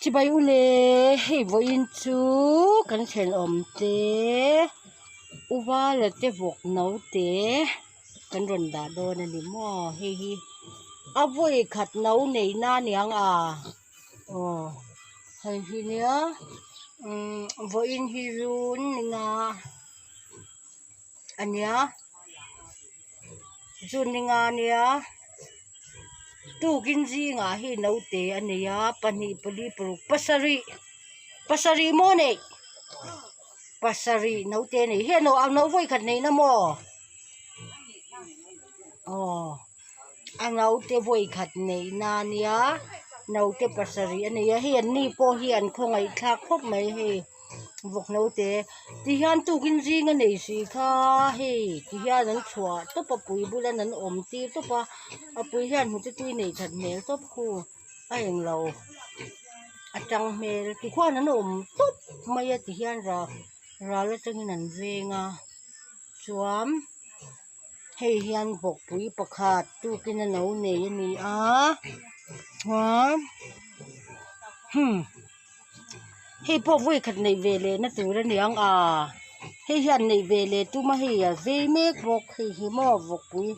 Chibai u le hei vawiin chu kan thenawm te uvala te vawk naute kan rawn dah dawn a ni maw hei hi a vawi khat no neih na aniang a aw hei hi nia umm vawiin hi run ninga a nia. June ni nga nia tukin zingah hi naute a nei a pahnih pali paruk pasarih pasarih maw neih pasarih naute a nei hian a no vawikhat neihna maw aw a naute vawikhat neihna a nia naute pasarih a nei a hei an ni pawh hi an khawngaih thlak khawp mai hei. Vawk naute ti hian tukin zing a nei si kha hei ti hian an chhuah tawp a pui bulan an awm tir tawp a a pui hian hnute tui nei that hmel tawp khu a englo a tang hmel ti khuan an awm tawp mai a ti hian ral ral atangin an veng a chuan hei hian vawkpui pakhat tukin a lo nei a ni a chuan hmm. Hei pawh vawi khat neih ve leh na tur a niang a hei hian neih ve leh tum a hei a vei mek bawk hei hi maw vawkpui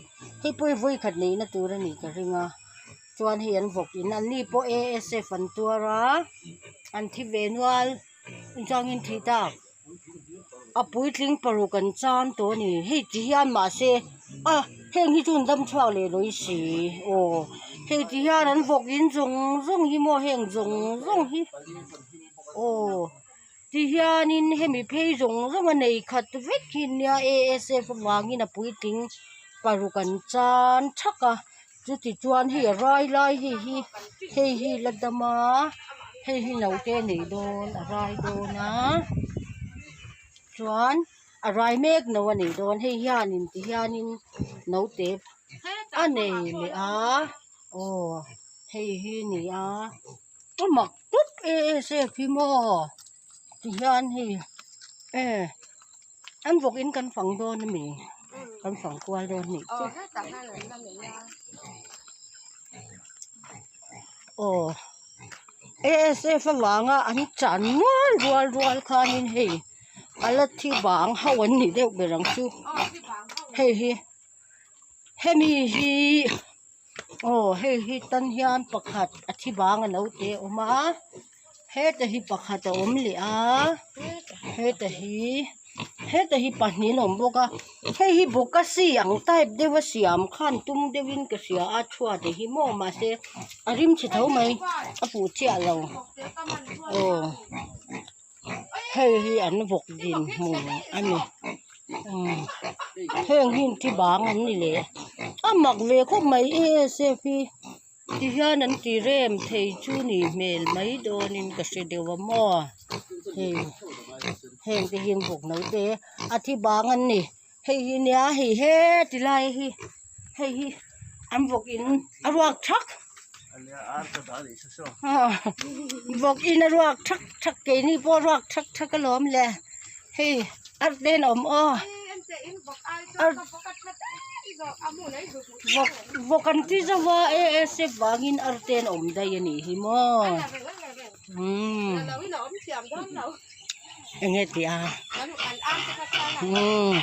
hei pawh hi vawi khat neih na tur a nih ka ring a chuan hei an vawk in an ni pawh A S F an tuar a an thi ve nual engchangin thih tak a puitling paruk an chan tawh a ni hei ti hian mahse a heng hi chu an dam chhuak leh lawi si aw hei ti hian an vawk in zawng zawng hi maw heng zawng zawng hi aw ti hianin hemi phei zawng zawng a nei khat vek hi nia A S F avangin a puitling paruk an chan thak a chuti chuan hei a rai lai hei hi hei hi la dam a hei hi naute a nei dawn a rai dawn a chuan a rai mek no a nei dawn hei hianin ti hianin naute a nei leh a aw hei hi a ni a a mak tawp em hi maw ti hian hei e. An vawk in kan fang dawn a mi kan fang kual dawn a nih chu aw A S F avanga an chan mual rual rual khanin hei a la thi bang ho an ni deuh ber ang chu hei hi hemi hi aw hei hi tan hian pakhat a thi bang a lo te a awm a heta hi pakhat a awm leh a heta hi heta hi pahnih an awm bawk a hei hi bawkasi ang type deuh a siam khan tum deuhin ka hria a chhuat hi maw mahse a rim chhe tho mai a fuh chiah lo aw. Hei hi an vawk dinhmun a ni umm heng hi thi bang an ni leh a mak ve khawp mai A S F hi ti hian an ti rem thei chu ni hmel mai dawnin ka hre deuh a maw hei heng te hi an vawk naute a thi bang an ni hei hi nia hei heti lai hi hei hi an vawk in a ruak thak vawk in a ruak thak thak keini pawh ruak thak thak alawm le hei ar te an awm aw vawk vawk an ti zo va A S F vangin ar te an awm daih a nih hi maw umm enge tih a umm.